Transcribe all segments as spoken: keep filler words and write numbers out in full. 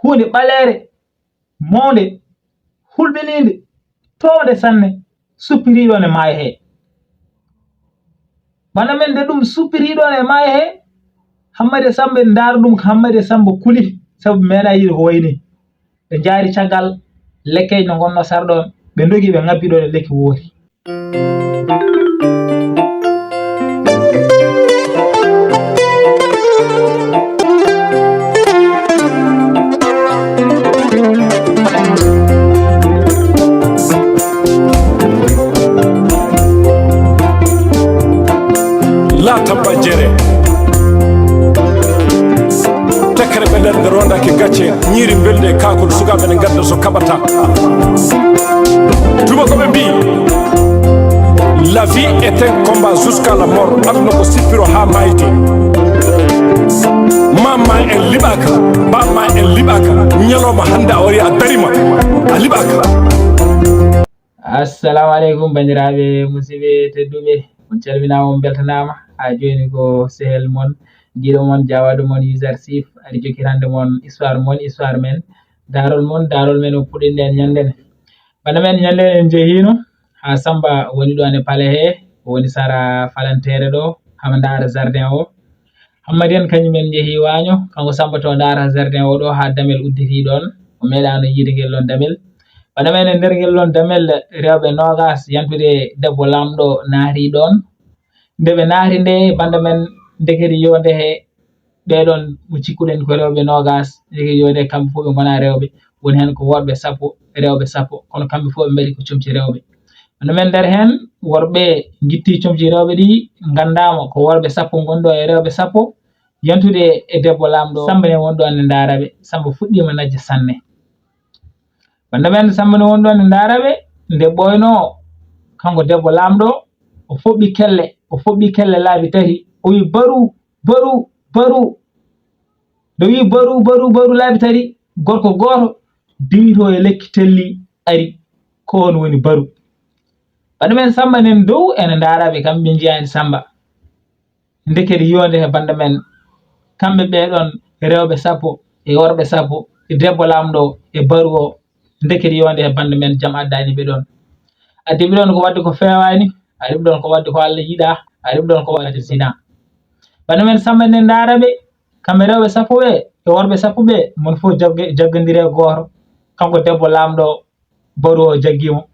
huunde ɓaleere, mawnde, hulɓiniinde, townde sanne, suppiriiɗo ne maayo hee. Bana men nde ɗum suppiriiɗo ne maayo hee, Hammadi e Sammba en ndaara ɗum, Hammadi e Sammba kuli, sabu meeɗa yiide ko wayi nii. Ɓe njaari caggal lekkeeji no ngonnoo sara ɗoon, ɓe ndogi, ɓe ŋabbi ɗoon e lekki woori. Laata bajjere. Tekkere ɓe nder nde rondake gacce, ñiiri mbelde e kaakol, sukaaɓe ne ngadda so kaɓata. Tuma ko ɓe mbii, la vie est un combat jusqu'à la mort. Aduna ko sippiro haa maayde. Maam ma en liɓaaka, baaba ma en liɓaaka. Ñalawma hannde a wari a darima, a liɓaaka. Assalamu aleykum, banndiraaɓe, musiɓɓe tedduɓe. On calminaama, on mbeltanaama. Haa jooni ko sehel mon, giɗo mon, jawaaɗo mon, User Sif, ari jokkitande mon histoire mon, histoire men, daarol mon, daarol men o puɗɗinɗen ñande nde. Bana men ñande en njehiino haa Sammba woni ɗo ene pale hee, o woni sara falanteere ɗo, hama ndaara jardin o. Hammadi en kañum en njehi waaño, kanko Sammba to ndaara jardin o ɗo haa damel udditi ɗoon. O meeɗaano yiide ngel ɗoon damel. Bana men e nder ngel ɗoon damel, rewɓe noogaas yantude debbo laamɗo naati ɗoon. Nde ɓe naati nde, bannda men ndekete yo nde he ɓee ɗoon mo cikkuɗen ko rewɓe noogaas, ndekete yo nde kamɓe fof ɓe ngonaa rewɓe. Woni heen ko worɓe sappo, rewɓe sappo, kono kamɓe fof ɓe mbaɗi ko comci rewɓe. Bana men nder heen, worɓe ngitti comci rewɓe ɗi, nganndaama ko worɓe sappo ngonɗo e rewɓe sappo, yantude e debbo laamɗo. Sammba ne wonɗo ne ndaara ɓe. Sammba fuɗɗiima najde sanne. Banda men Sammba ne wonɗo ne ndaara ɓe, nde ɓooynoo, kanko debbo laamɗo, o foɓɓi kelle, o foɓɓi kelle laabi tati, o wi, "Baru, baru, baru." Nde wi, "Baru, baru, baru," laabi tati, gorko gooto diwitoo e lekki telli ari, ko oon woni baru. Banda men Sammba nen dow ene ndaara ɓe, kamɓe njiyaani Sammba. Ndekete yonde he banda men, kamɓe ɓee ɗoon rewɓe sappo e worɓe sappo e debbo laamɗo e baru o, ndekete yonde he banda men jam addaani ɓe ɗoon. Addi ɓe ɗoon ko waɗde ko feewaani, ari ɓe ɗoon ko waɗde ko Allah yiɗaa, ari ɓe ɗoon ko waɗde zina. Banda men Sammba ne ndaara ɓe, kamɓe rewɓe sappo ɓee e worɓe sappo ɓee, mon fof jagge-, jaggondire e gooto, kanko debbo laamɗo baru o jaggi mo.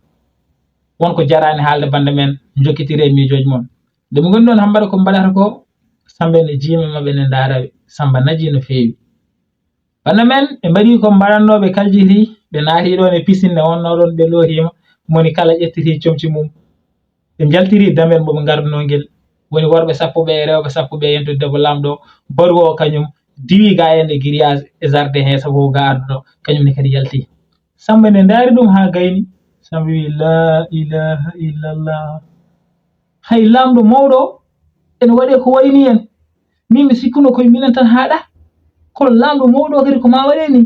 Won ko jaraani haalde banda men, njokkitire e miijooji mon. Nde ɓe ngoni ɗoon haa mbaɗa ko mbaɗata ko, Sammba ne jiimi maɓɓe ne ndaara ɓe. Sammba naji no feewi. Banda men ɓe mbaɗi ko mbaɗatnoo ɓe kaljiti, ɓe naati ɗoon e piscine nde wonnoo ɗoon, ɓe lootiima, moni kala ƴettiti comci mum. Ɓe njaltiri damel mo ɓe ngardanoo ngel. Woni worɓe sappo ɓee e rewɓe sappo ɓee yentude debbo laamɗo, baru o kañum diwi ga e nde grillage e jardin he, sabu ko ga arduɗo, kañum ne kadi yalti. Sammba ne ndaari ɗum haa gayni. Sammba wi, "La ilaha illallah. Hay laamɗo mawɗo ene waɗe ko wayi ni en. Min mi sikkuno koye minen tan haaɗa. Kono laamɗo mawɗo kadi ko ma waɗe ni.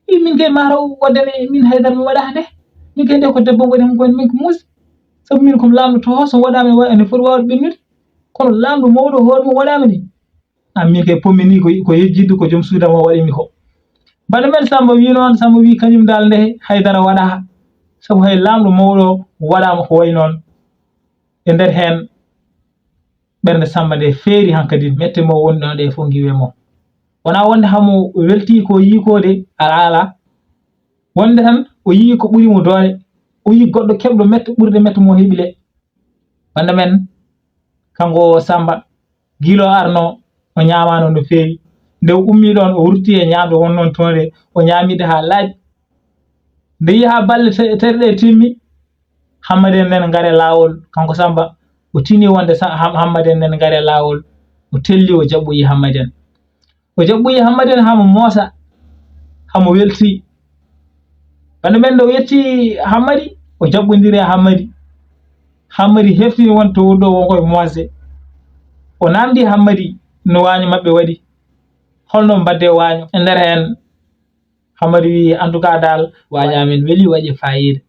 I min kay mataw waɗde ne min haydara mi waɗa nde. Min kay nde ko debbo woni mum ko min ko muusi. Sabu min ko laamɗo to so waɗama ene foti wawde ɓennude. Kono laamɗo mawɗo hoore mum waɗama ni." An min kay pommi ni ko, ko yejjidde ko joom suudu am o waɗi mi ko. Bana men Sammba wi noon, Sammba wi kañum dal nde haydara waɗa. Sabu hay laamɗo mawɗo waɗama ko wayi noon. E nder heen ɓernde Sammba nde feeri hankadi, mette mo woni ɗon ɗe fof ngiwe mo. Wona wonde hamo welti ko yi ko de, ala ala. Wonde tan o yi ko ɓuri mo doole. O yi goɗɗo keɓɗo mette ɓurde mette mo heɓi le. Banda men, kanko Sammba, gilo arno, o ñaamaano no feewi. Nde o ummi ɗoon, o wurti e ñaamde won noon toon de, o ñaamide haa laaɓi. Nde yi haa balle te-, tati ɗe timmi, Hammadi en nen ngare laawol, kanko Sammba, o tini wonde sa-, Ham-, Hammadi en nen ngare laawol, o telli, o jaɓɓoyi Hammadi en. O jaɓɓoyi Hammadi en haa mo moosa, haa mo welti. Bana men nde o yetti Hammadi, o jaɓɓondiri e Hammadi. Hammadi heftini won to wonɗo won koye moose. O namdi Hammadi no waaño maɓɓe waɗi. Holno mbadde waaño? E nder heen, Hammadi wi, "En tout cas dal, waaño amen weli, waɗi faayiida.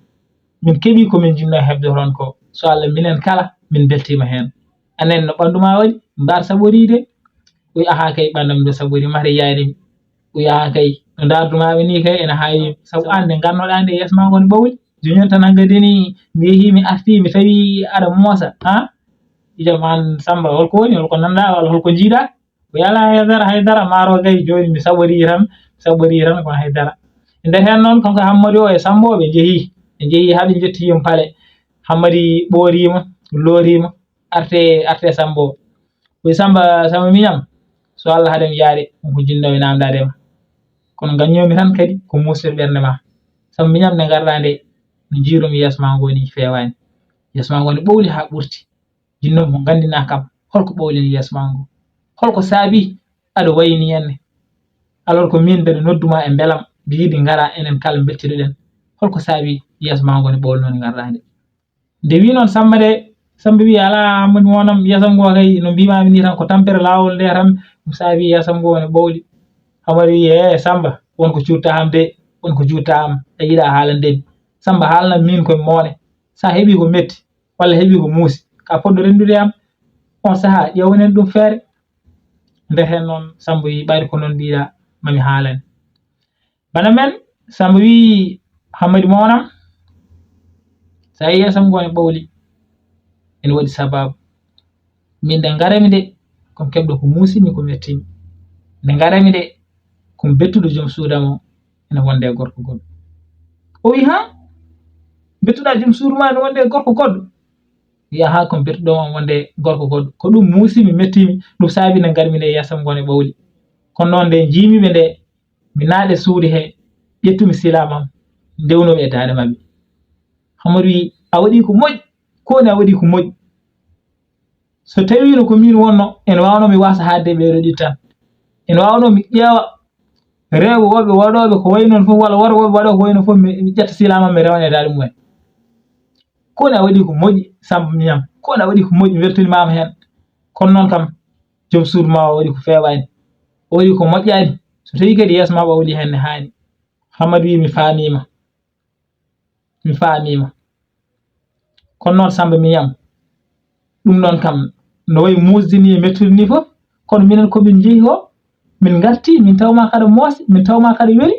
Min keɓi ko min njinnoo heɓde toon ko. So Allah minen kala, min mbeltiima heen. Anen no ɓanndu ma waɗi, mbaar saɓoriide?" O wi, "Ahaa kay, ɓanndu am ndu saɓori, mate yaayde mi." O wi, "Ahaa kay, No ndaardumaami nii kay ene haawi, sabu aan nde ngarnoɗaa nde yeeso maa ngoo ne ɓawli. Jooni on tan hankadi ni mi yehii, mi artii, mi tawi aɗa moosa, haa? Ijam aan Samba, holko woni, holko nanɗaa walla holko njiiɗaa? O yalaa e dara, hay dara, maaro kay jooni mi saɓorii tan, mi saɓorii tan kono hay dara. E nder heen noon, kanko Hammadi o e Samba o ɓe njehii, ɓe njehii haa ɓe njetti yum pale. Hammadi ɓooriima, looriima, arte, arte Samba o. Wi Samba, Samba miñam, so Allah haɗe mi yaade, on ko jinnooɓe naamndaade ma. Kono ngaññoomi tan kadi ko muusde ɓernde ma. Samba miñam nde ngarɗaa nde, no njiirumi yeeso maa ngoo ni feewaani. Yeeso maa ngoo ne ɓowli haa ɓurti. Jinnooɓe mo nganndinaa kam, holko ɓowlini yeeso maa ngoo? Holko saabii aɗa wayni en ne? Alors ko min mbeɗa noddu ma e mbelam, mbiɗa yiɗi ngara enen kala mbettidoɗen. Holko saabii yeeso maa ngoo ne ɓowlnoo nde ngarɗaa nde? Nde wi noon Samba de, Samba wi alaa Hammadi mo nam yeesam ngoo kay no mbiimaami nii tan ko tampere laawol nde tan ɗum saabi yeesam ngoo ne ɓowli. Hammadi wi e Samba won ko cuutta am de, won ko cuutta am a yiɗa haalande mi. Samba haalna min koye moone sa heɓi ko metti walla heɓi ko muusi ka poɗɗo renndude am on sahaa ƴeewonen ɗum feere. Nder heen noon Samba wi ɓayri ko noon mbiɗa mami haalane. Bana men, Samba wii Hammadi Moonam, sa yii yeesam ngoo ne ɓawli, ene waɗi sabaabu. Min nde ngarami nde, ko mi keɓɗo ko muusimi, ko mettimi. Nde ngarami nde, ko mi bettuɗo joom suudam o, ene wonde e gorko goɗɗo. O wii, haa? Bettuɗaa joom suudu ma ene wonde e gorko goɗɗo? Wii, haa, ko mi bettuɗo mo wonde e gorko goɗɗo. Ko ɗum muusimi, mettimi, ɗum saabi nde ngarmi nde yeesam ngoo ne ɓawli. Kono noon nde njiimi ɓe nde, mi naat e suudu he, ƴettumi silaam am, ndewnumi e daande maɓɓe. Hammadi wii, a waɗii ko moƴƴi, ko woni a waɗii ko moƴƴi. So tawiino ko miin wonno, ene waawnoo mi waasa haalde e ɓeeɗo ɗiɗi tan. Ene waawnoo mi ƴeewa rewɓe woɓɓe waɗooɓe ko wayi noon fof, walla worɓe woɓɓe waɗooɓe ko wayi noon fof, mi mi ƴetta silaam am, mi rewana e daande mumen. Ko woni a waɗii ko moƴƴi, Samba miñam, ko woni a waɗii ko moƴƴi, mi weltanimaama heen. Kono noon kam, joom suudu ma o waɗi ko feewaani, o waɗi ko moƴƴaani. So tawii kadi yeeso ma ɓawlii heen ne haani. Hammadi wii, mi faamiima. Mi faamiima. Kono noon Samba miñam, ɗum ɗoon kam no wayi muusde nii e mettude nii fof, kono minen ko min njehi o, min ngartii, min taw ma kaɗa moosi, min taw ma kaɗa weli.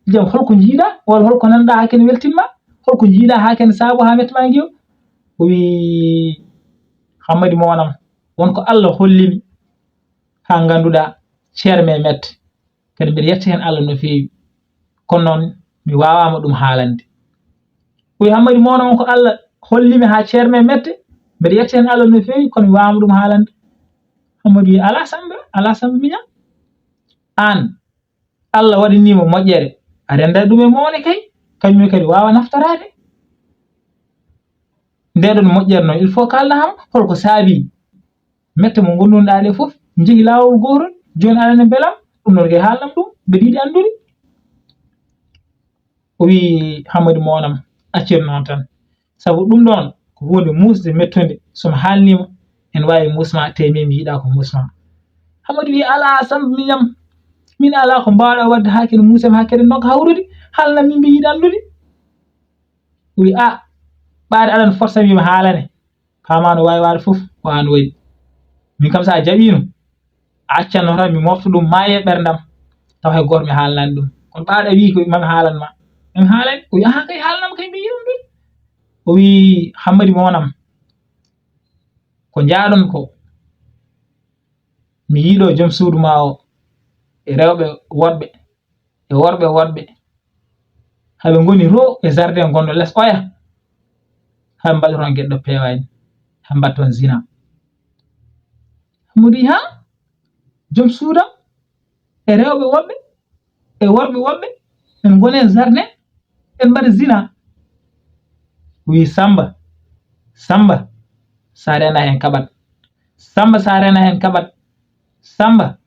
Jam, holko njiiɗaa walla holko nanɗaa haa kene weltin ma? Holko njiiɗaa haa kene saabo haa mette ma ngiyo? O wii, Hammadi Moonam, won ko Allah holli mi haa ngannduɗaa ceer me mette. Kadi mbeɗa yetta heen Allah no feewi. Kono noon mi waawaama ɗum haalande. O wii, Hammadi Moonam, won ko Allah holli mi haa ceer me mette. Mbeɗa yetta heen Allah no feewi, kono mi waawaama ɗum haalande. Hammadi wii, alaa Samba, alaa Samba miñam. Aan, Allah waɗanii mo moƴƴere, a rennda ɗum e moone kay, kañum kadi waawa naftoraade. Ndee ɗoon moƴƴere noon, il faut kaalna ham holko saabii mette mo ngonndunoɗaa ɗe fof, njehi laawol gootol, jooni aɗa ne mbelam, ɗum noon kay haalnam ɗum, mbeɗa yiɗi anndude. O wii, Hammadi Moonam, accir noon tan, sabu ɗum ɗoon ko huunde muusde, mettunde, so mi haalniima, ene waawi muus ma, te min mi yiɗaa ko muus ma. Hammadi wii, alaa Samba miñam, min alaa ko mbaawɗaa waɗde haa kene muusam, haa kene nokka hawrude, haalnam min mbi yiɗi anndude. O wii, a, ɓaade aɗa forsa mi mi haalane. Paama no waawi waade fof ko aan waɗi. Min kam so a jaɓiino, a accanno tan mi mofta ɗum maayi e ɓerndam. Tawa hay gooto mi haalanaani ɗum. Kono ɓaade a wii ko mami haalan ma. Mami haalani? O wii, ahan kay haalanam kay mbi yiɗum ɗum. O wii, Hammadi Moonam, ko njaaɗon ko, mi yiɗo joom suudu ma o e rewɓe woɗɓe e worɓe woɗɓe, haɓe ngoni ro e jardin gonɗo les oya, haɓe mbaɗa toon geɗe ɗo peewaani, haɓe mbaɗa toon zina. Hammadi, ha? Joom suudam e rewɓe woɓɓe e worɓe woɓɓe, en ngoni e jardin, en mbaɗa zina. Wii, Samba, Samba, sa rena heen kaɓat. Samba, sa rena heen kaɓat. Samba,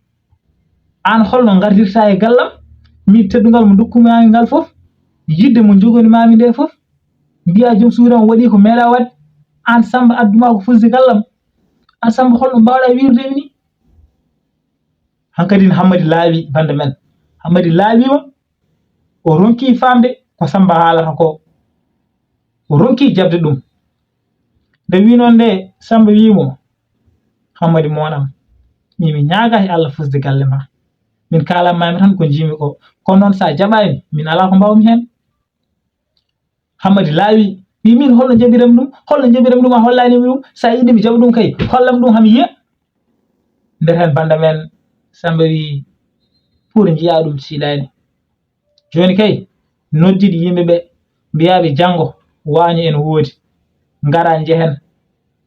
aan holno ngardirta e gallam? Min teddungal mo ndokkumaami ngal fof, yidde mo njogonimaami nde fof, mbiya joom suudam waɗi ko meeɗa waɗde. Aan Samba, adduma ko fusde gallam. Aan Samba, holno mbaawɗa wiirude mi ni? Hankadi Hammadi laaɓi bannde men. Hammadi laaɓiima, o ronki faamde ko Samba haalata ko. O ronki jaɓde ɗum. Nde wii noon nde, Samba wii mo, Hammadi Moonam, min mi ñaagaa e Allah fusde galle ma. Min kaalan maami tan ko njiimi ko. Kono noon, so a jaɓaani, min alaa ko mbaawmi heen. Hammadi laawi, wi min, holno njaɓiram ɗum? Holno njaɓiram ɗum? A hollaani mi ɗum. So a yiɗi mi jaɓa ɗum kay, hollam ɗum haa mi yiya. Nder heen bannda men Samba wi, pour njiyaa ɗum siiɗaani. Jooni kay, noddiɗi yimɓe ɓe, mbiyaaɓe janngo waaño en woodi. Ngara njehen,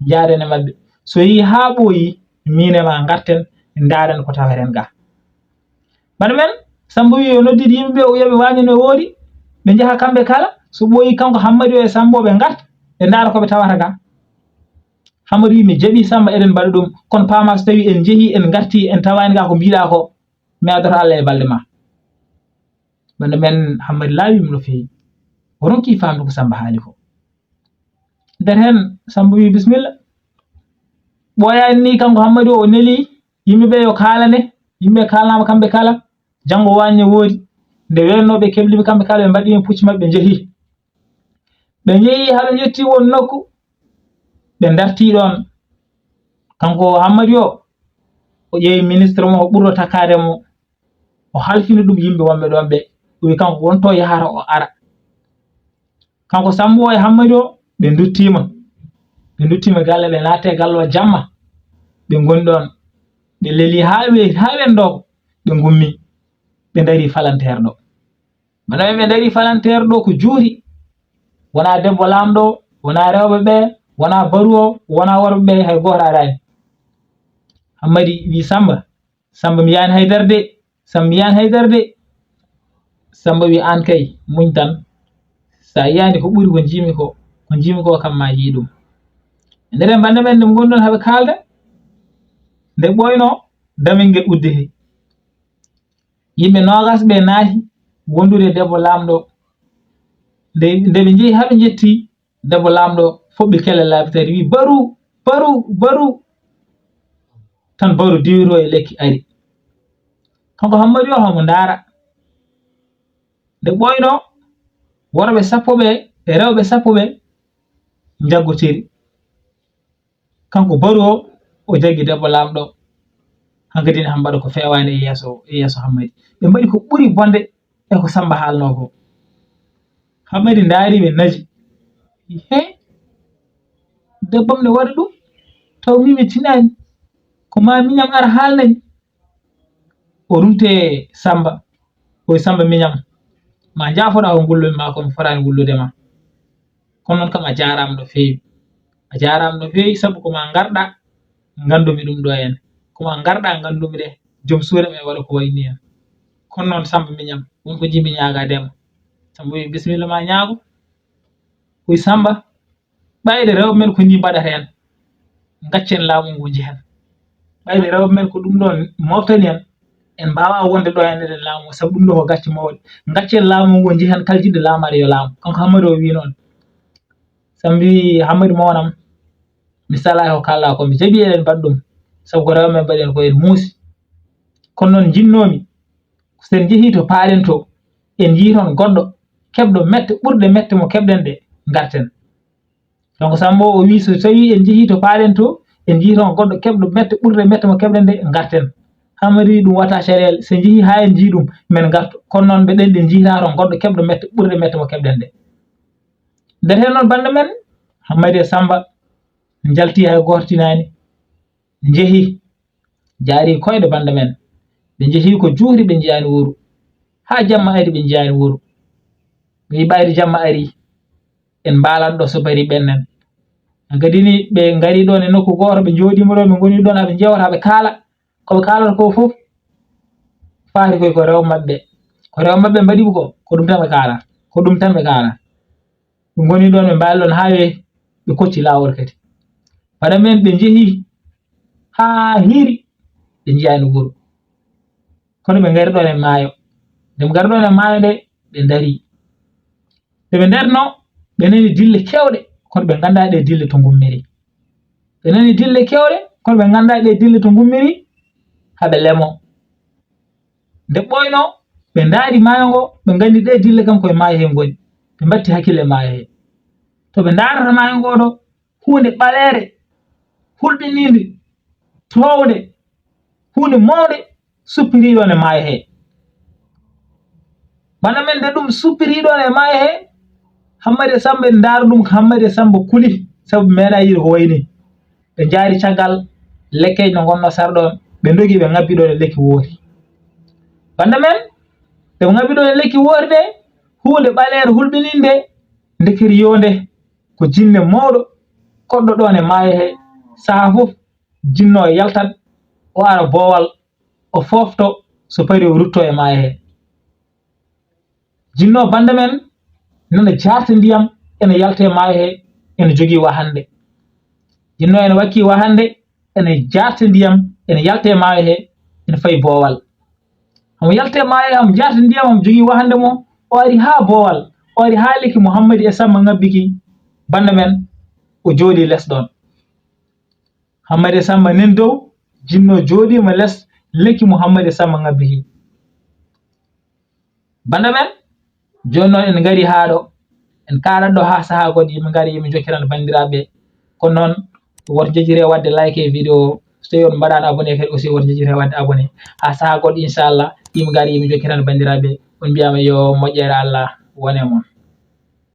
njaaden e maɓɓe. So yii haa ɓooyi, miin e ma ngarten, ndaaren ko taweten ga. Bana men, Sambo wi yo noddiɗi yimɓe ɓe, o wiya ɓe waaño no woodi. Ɓe njaha kamɓe kala, so ɓooyi kanko Hammadi o e Sambo ɓe ngarta, ɓe ndaara ko ɓe tawata ga. Hammadi wi mi jaɓi Samba, eɗen mbaɗa ɗum, kono paamaa so tawi en njehi, en ngarti, en tawaani ga ko mbiɗa ko, mi adoto Allah e balɗe ma. Bana men Hammadi laawi mo no feewi. O ronki faamde ko Samba haali ko. Nder heen, Samba wi, "Bismilla." Ɓooyaani ni, kanko Hammadi o, o neli yimɓe ɓe yo kaalane. Yimɓe kaalnaama kamɓe kala. Janngo waañe woodi. Nde weenno ɓe keblimi kamɓe kala, ɓe mbaɗi heen pucci maɓɓe, ɓe njehi. Ɓe njehi haa ɓe njetti won nokku. Ɓe ndarti ɗoon. Kanko Hammadi o, o ƴeewi ministre mo, o ɓurɗo takkaade mo. O halfini ɗum yimɓe wonɓe ɗoon ɓe. O wi kanko wonto yahata o ara. Kanko Sambo e Hammadi o, ɓe nduttiima. Ɓe nduttiima galle, ɓe naati e galle o jamma. Ɓe ngoni ɗoon. Ɓe leli haa we-, haa wendoo, ɓe ngummi. Ɓe ndarii falanteer ɗo. Bana ɓe ndarii falanteer ɗo ko juuti. Wonaa debbo laamɗo, wonaa rewɓe ɓe, wonaa baru o, wonaa worɓe ɓe, hay gooto araani. Hammadi wi Samba, Samba, mi yaani haydara de. Samba, mi yaani haydara de. Samba wi, "Aan kay, muñ tan. So a yiyaani ko ɓuri ko njiimi ko, ko njiimi ko kam ma yii ɗum." E nder en bannde men nde ɓe ngoni ɗoon haa ɓe kaalda, nde ɓooyno, damel ngel udditi. Yimɓe noogas ɓe naati wondude e debbo laamɗo. Nde, nde ɓe njehi haa ɓe njetti debbo laamɗo, fof ɓe kele laabi tati, wi, "Baru, baru, baru." Tan baru diwiro e lekki ari. Kanko Hammadi o, homo ndaara. Nde ɓooyno, worɓe sappo ɓe, e rewɓe sappo ɓe njaggotiri. Kanko baru o, o jaggi debbo laamɗo. Hankadi ne, haa mbaɗa ko feewaani e yeeso, e yeeso Hammadi. Ɓe mbaɗi ko ɓuri bonde e ko Samba haalnoo ko. Hammadi ndaari ɓe naji. He, debbo am ne waɗa ɗum, taw min mi tinaani. Ko ma miñam ara haalnami. O rumte Samba. O wi, "Samba miñam, ma njaafoɗaa ko ngullomi ma ko, mi fotaani ngullude ma. Kono noon kam a jaaraama no feewi. A jaaraama no feewi, sabu ko ma ngarɗa nganndumi ɗum ɗo en. Ko ma ngarɗa nganndumi de, joom suuɗe ɓe waɗa ko wayi ni en. Kono noon Samba miñam, won ko njiimi ñaagaade ma." Samba wi, "Bisimilla ma ñaago." O wi, "Samba, ɓayde rewɓe men ko ni mbaɗata en, ngaccen laamu ngu njehen. Ɓayde rewɓe men ko ɗum ɗoon moftani en, en mbaawaa wonde ɗo en eɗen laamu, sabu ɗum ɗo ko gacce mawɗe. Ngaccen laamu ngu njehen, kala jiɗɗo laamaade yo laamu." Kanko Hammadi o wi noon. Samba wi, "Hammadi mownam, mi salaa ko kaalɗaa ko, mi jaɓi eɗen mbaɗa ɗum, sabu ko rewɓe men mbaɗi en ko, en muusi. Kono noon njinnoomi, so en njehii to paaɗen to, en njiyii toon goɗɗo keɓɗo mette ɓurɗe mette mo keɓɗen ɗe, ngarten." Kanko Sambo o wi, "So tawii en njehii to paaɗen to, en njiyii toon goɗɗo keɓɗo mette ɓurɗe mette mo keɓɗen ɗe, ngarten." Hammadi wi, "Ɗum wata caɗeele, so en njehii haa en njiyii ɗum, men ngartu. Kono noon mbeɗen ɗe njiyataa toon goɗɗo keɓɗo mette ɓurɗe mette mo keɓɗen ɗe." Nder heen noon bannde men, Hammadi e Samba njalti, hay gooto tinaani. Njehi, jaari koyɗe bannde men. Ɓe njehi ko juuti, ɓe njiyaani wuro. Haa jamma ari, ɓe njiyaani wuro. Ɓe wi, "Ɓayde jamma ari, en mbaalan ɗo so bari ɓennen." Hankadi ni, ɓe ngari ɗoon e nokku gooto, ɓe njooɗiima ɗoon, ɓe ngoni ɗoon, haa ɓe njewta, haa ɓe kaala. Ko ɓe kaalata ko fof, faati koy ko rewɓe maɓɓe. Ko rewɓe maɓɓe mbaɗi ko, ko ɗum tan ɓe kaala. Ko ɗum tan ɓe kaala. Ɓe ngoni ɗoon, ɓe mbaali ɗoon haa weeti, ɓe kocci laawol kadi. Bana men, ɓe njehi haa hiiri, ɓe njiyaani wuro. Kono ɓe ngari ɗoon e maayo. Nde ɓe ngari ɗoon e maayo nde, ɓe ndarii. Nde ɓe ndarnoo, ɓe nani dille keewɗe, kono ɓe nganndaa ɗe dille to ngummiri. Ɓe nani dille keewɗe, kono ɓe nganndaa ɗe dille to ngummiri, haa ɓe lemo. Nde ɓooynoo, ɓe ndaari maayo ngo, ɓe nganndi ɗe dille kam koye maayo he ngoni. Ɓe mbatti hakkille e maayo he. To ɓe ndaarata maayo ngo ɗo, huunde ɓaleere, hulɓiniinde, toownde, huunde mawnde, suppiriiɗo ne maayo he. Bana men nde ɗum suppiriiɗo ne maayo he, Hammadi e Samba en ndaara ɗum ko Hammadi e Samba kuli, sabu meeɗa yiɗi ko wayni. Ɓe njaari caggal lekkey no ngonno sar ɗon, ɓe ndogi ɓe ngabbi ɗon e lekki woori. Banda men, ɓe ngabbi ɗon e lekki woori de, huunde ɓaleere hulɓininde, ndekiri yonde ko jinne mawɗo, koɗɗo ɗon e maayo he, saha fof jinno e yaltat, o ara boowal, o foofto, so pari o rutto e maayo he. Jinno banda men nana jaarta ndiyam, ene yalta e maayo he, ene jogii wahande. Jinno ene wakki wahande, ene jaarta ndiyam, ene yalta e maayo he, ene fayi boowal. Hamo yalta e maayo he, hamo jaarta ndiyam, hamo jogii wahande mo, o ari haa boowal, o ari haa lekki Muhammadi e Samba ngabbiki, banda men, o jooɗi les ɗon. Hammadi e Samba nen dow, jinno jooɗiima les lekki Muhammadi e Samba ngabbiki. Banda men, jooni noon en ngari haa ɗo, en kaaɗat ɗo haa sahaa goɗɗo, yimɓe ngari, yimɓe njokkiran banndiraaɓe. Ko noon, woto njejjire waɗde like e vidéo, so tawi on mbaɗaano abonné kadi aussi, woto njejjire waɗde abonné. Haa sahaa goɗɗo, inchallah, yimɓe ngari, yimɓe njokkiran banndiraaɓe. On mbiyaama yo moƴƴere Allah wone mon.